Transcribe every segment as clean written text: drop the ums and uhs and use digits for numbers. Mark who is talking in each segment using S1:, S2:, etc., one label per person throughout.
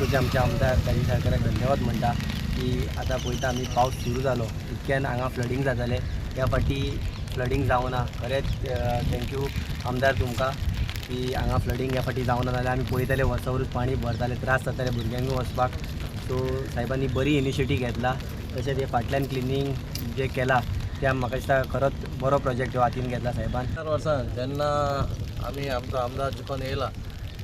S1: वास्कोचे आमचे आमदार दाजी सरकाराक धन्यवाद म्हणटा की आतां पळयता आमी पावस सुरू जालो इतक्यान हांगा फ्लडींग जातालें, ह्या फाटी फ्लडींग जावना. खरेंच thank you आमदार तुमकां की हांगा फ्लडींग ह्या फाटी जावना, जाल्यार आमी पळयताले वर्सावरूच पाणी भरताले, त्रास जाताले भुरग्यांकूय वचपाक. सो साहेबांनी बरी इनिशिएटीव घेतला. तशेंच हे फाटल्यान क्लिनींग जें केलां तें म्हाका दिसता खरोच बरो प्रोजेक्ट हो हातीन घेतला साहेबान.
S2: 4 वर्सां जेन्ना आमी आमचो आमदार जिखोन येयला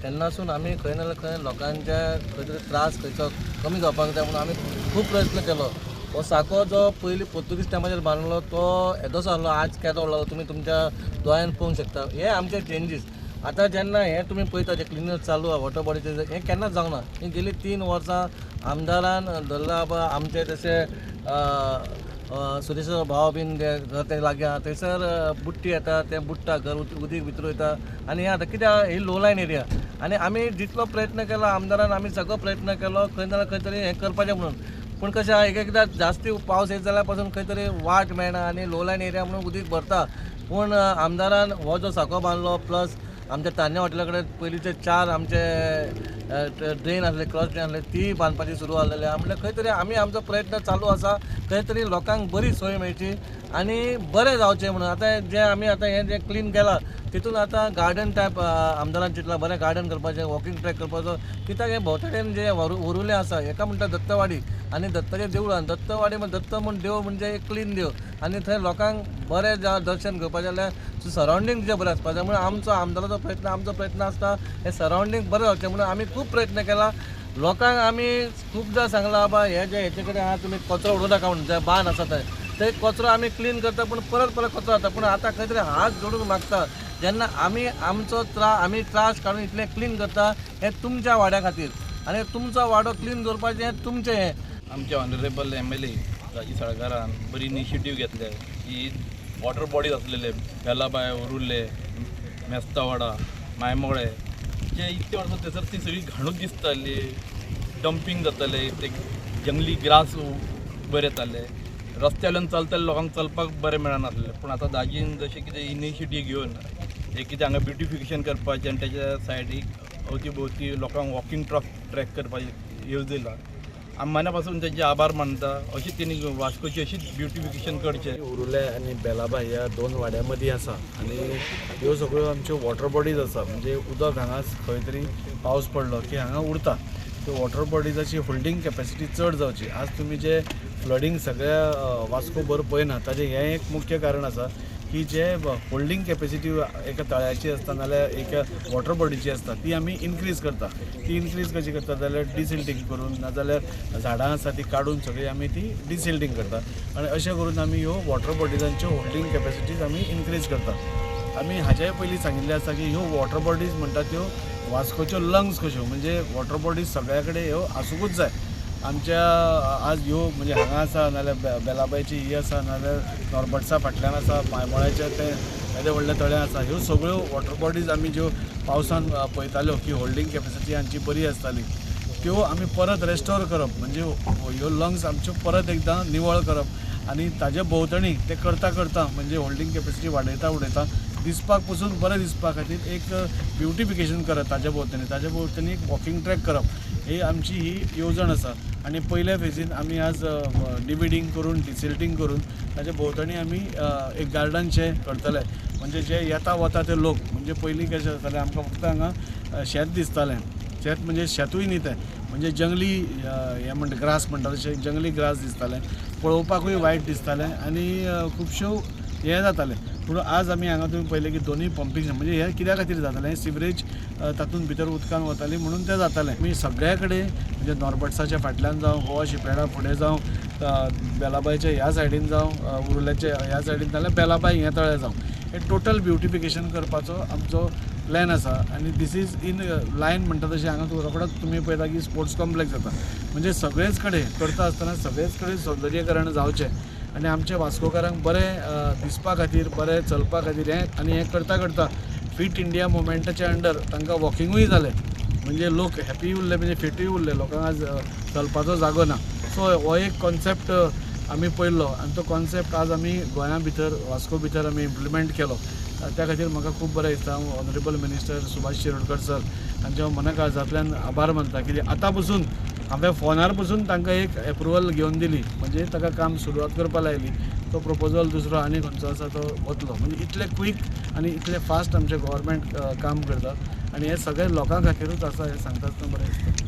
S2: तेन्नासून आमी खंय ना खंय लोकांचे खंय तरी त्रास खंयचो कमी जावपाक जाय म्हणून आमी खूब प्रयत्न केलो. हो साको जो पयलीं पोर्तुगीज टायमाचेर बांदलो तो येदोसो आहलो, आज केदो व्हडलो तुमी तुमच्या दोळ्यान पळोवंक शकता. हे आमचे चेंजीस आतां जेन्ना हे तुमी पळयता जे क्लिनर चालू आहा वॉटर बॉडीचे, हें केन्नाच जावना. ही गेली 3 वर्सां आमदारान धरला बाबा आमचे तशे सुरेश भाव बीन ते घर ते लागीं आहा थंयसर बुट्टी येता, ते बुडटा घर उदीक भितर वयता. आनी हें आतां कित्याक ही लो लायन एरिया आनी आमी जितलो प्रयत्न केलो आमदारान, आमी सगळो प्रयत्न केलो खंय ना खंय तरी हें करपाचें म्हणून. पूण कशें आहा एक एकदां जास्ती पावस येत जाल्यार पासून खंय तरी वाट मेळना आनी लो लायन एरिया म्हणून उदीक भरता. पूण आमदारान हो जो साको बांदलो प्लस आमच्या तान्या हॉटेला कडेन पयलींचे 4 आमचे ड्रेन आसले, क्रॉस ड्रेन आसले, ती बांदपाची सुरू जालेली आहा. म्हणल्यार खंय तरी आमी आमचो प्रयत्न चालू आसा खंय तरी लोकांक बरी सोय मेळची आनी बरें जावचें म्हणून. आतां जें आमी आतां हें जें क्लीन केलां तितून आतां गार्डन टायप आमदारान चिंतलां बरें गार्डन करपाचें, वॉकिंग ट्रॅक करपाचो. कित्याक हें भोंवतणेन जें उरुलें आसा हेका म्हणटा दत्तवाडी आनी दत्ताचें देवूळ आनी दत्तवाडी म्हण दत्त म्हूण देव म्हणजे एक क्लीन देव आनी थंय लोकांक बरें दर्शन घेवपाचें जाल्यार सरावंडींग जें बरें आसपाक जाय. म्हणून आमचो आमदाराचो प्रयत्न, आमचो प्रयत्न आसता हें सरावंडींग बरें जावचें म्हणून आमी खूब प्रयत्न केला. लोकांक आमी खुबदां सांगलां बाबा हे जे हेचे कडेन आहा तुमी कचरो उडोवं नाका म्हणून, जे बांद आसा थंय ते कचरो आमी क्लीन करता पूण परत परत कचरो जाता. पूण आतां खंय तरी हात जोडून मागता जेन्ना आमी आमचो आमी त्रास काडून इतलें क्लीन करता हें तुमच्या वाड्या खातीर आनी तुमचो वाडो क्लीन दवरपाचें हें तुमचें हें.
S3: आमचे ऑनरेबल MLA Rajiv साळकारान बरी इनिशिएटीव घेतले की वॉटर बॉडीज आसलेले बेलाबाय, उरुल्ले, मेस्तावाडा, मायमोळे जे इतले वर्सां थंयसर ती सगळी घाणूच दिसताली, डंपींग जातालें, ते जंगली ग्रास बरें येताले, रस्त्यावयल्यान चलताले लोकांक चलपाक बरें मेळनासलें. पूण आतां दाजीन जशें कितें इनिशिएटीव घेवन एक कितें हांगा ब्युटिफिकेशन करपाचें आनी तेच्या सायडीक अवती भोवती लोकांक वॉकिंग ट्रॅक करपाचें येवजयलां. आमी मना पासून तेजे आभार मानता. अशी तेणी वास्कोची अशीच ब्युटिफिकेशन करचें.
S4: उरुले आनी बेलाबाय ह्या 2 वाड्या मदीं आसा आनी ह्यो सगळ्यो आमच्यो वॉटर बॉडीज आसा. म्हणजे उदक हांगा खंय तरी पावस पडलो की हांगा उरता, त्यो वॉटर बॉडीजाची होल्डींग कॅपेसिटी चड जावची. आज तुमी जे फ्लडींग सगळ्या वास्को भर पळयना ताजें हें एक मुख्य कारण आसा की जे होल्डींग कॅपेसिटी एका तळ्याची आसता नाल्यार एका वॉटर बॉडीची आसता ती आमी इनक्रीज करता. ती इनक्रीज कशी करता जाल्यार डिसिल्टींग करून, नाजाल्यार झाडां आसा ती काडून सगळी आमी ती डिसिल्टींग करता आनी अशें करून आमी ह्यो वॉटर बॉडीजांच्यो होल्डींग कॅपेसिटीज आमी इनक्रीज करता. आमी हाच्याय पयलीं सांगिल्लें आसा की ह्यो वॉटर बॉडीज म्हणटा त्यो वास्कोच्यो लंग्स कश्यो, म्हणजे वॉटर बॉडीज सगळ्या कडेन ह्यो आसुंकूच जाय. आमच्या आज ह्यो म्हणजे हांगा आसा नाल्यार बेलाबायची ही आसा नाल्यार नॉर्बर्ट्सा फाटल्यान आसा, मायमोळ्याचें तें येदें व्हडलें तळें आसा, ह्यो सगळ्यो वॉटर बॉडीज आमी ज्यो पावसान पळयताल्यो की होल्डींग कॅपेसिटी हांची बरी आसताली त्यो आमी परत रेस्टोर करप, म्हणजे ह्यो लंग्स आमच्यो परत एकदां निवळ करप आनी ताजे भोंवतणी ते करता करता म्हणजे होल्डींग कॅपेसिटी वाडयता वाडयता दिसपाक पसून बरें दिसपा खातीर एक ब्युटिफिकेशन करप, ताजे भोंवतणी एक वॉकिंग ट्रॅक करप ही आमची ही येवजण आसा. आनी पयल्या फेजीन आमी आज डिविडींग करून डिसिल्टींग करून ताजे भोंवतणी आमी एक गार्डनशें करतले. म्हणजे जे येता वता ते लोक, म्हणजे पयलीं कशें जातालें आमकां फक्त हांगा शेत दिसतालें, शेत म्हणजे शेतूय न्ही तें, म्हणजे जंगली हें म्हणटा ग्रास म्हणटा तशें जंगली ग्रास दिसतालें, पळोवपाकूय वायट दिसतालें आनी खुबश्यो हें जातालें. पूण आज आमी हांगा तुमी पळयलें की दोनूय पंपींग म्हणजे हें कित्या खातीर जातालें, सिवरेज तातूंत भितर उदकान वताली म्हणून तें जातालें. आमी सगळ्या कडेन म्हणजे नॉर्बर्ट्साच्या फाटल्यान जावं, गोवा शिपयार्डा फुडें जावं, बेलाबायच्या ह्या सायडीन जावं, उरुल्याच्या ह्या सायडीन जाल्यार बेलाबाय हें तळें जावं, हें टोटल ब्युटिफिकेशन करपाचो आमचो प्लॅन आसा. आनी this is in line म्हणटा तशें हांगा रोखडोच तुमी पळयता की स्पोर्ट्स कॉम्प्लेक्स जाता, म्हणजे सगळेच कडेन करता आसतना सगळेच कडेन सौंदर्यीकरण जावचें आनी आमच्या वास्कोकारांक बरें दिसपा खातीर, बरें चलपा खातीर हें. आनी हें करता करता फिट इंडिया मुवमेंटाच्या अंडर तांकां वॉकिंगूय जालें, म्हणजे लोक हॅपी उरले, म्हणजे फिटूय उरले, लोकांक आज चलपाचो जागो ना. सो हो एक कॉन्सेप्ट आमी पळयल्लो आनी तो कॉन्सेप्ट आज आमी गोंया भितर, वास्को भितर आमी इम्प्लिमेंट केलो. त्या खातीर म्हाका खूब बरें दिसता. हांव honourable minister Subhash Shirodkar sir हांच्या मना काळजांतल्यान आभार मानता कित्याक आतां पसून हांवें फोनार पसून तांकां एक एप्रुवल घेवन दिली, म्हणजे ताका काम सुरवात करपा लायली. तो प्रपोजल दुसरो आनी खंयचो आसा तो वतलो. म्हणजे इतले क्वीक आनी इतले फास्ट आमचें गव्हर्मेंट काम करता आनी हें सगळें लोकां खातीरूच आसा हें सांगता आसतना बरें दिसता.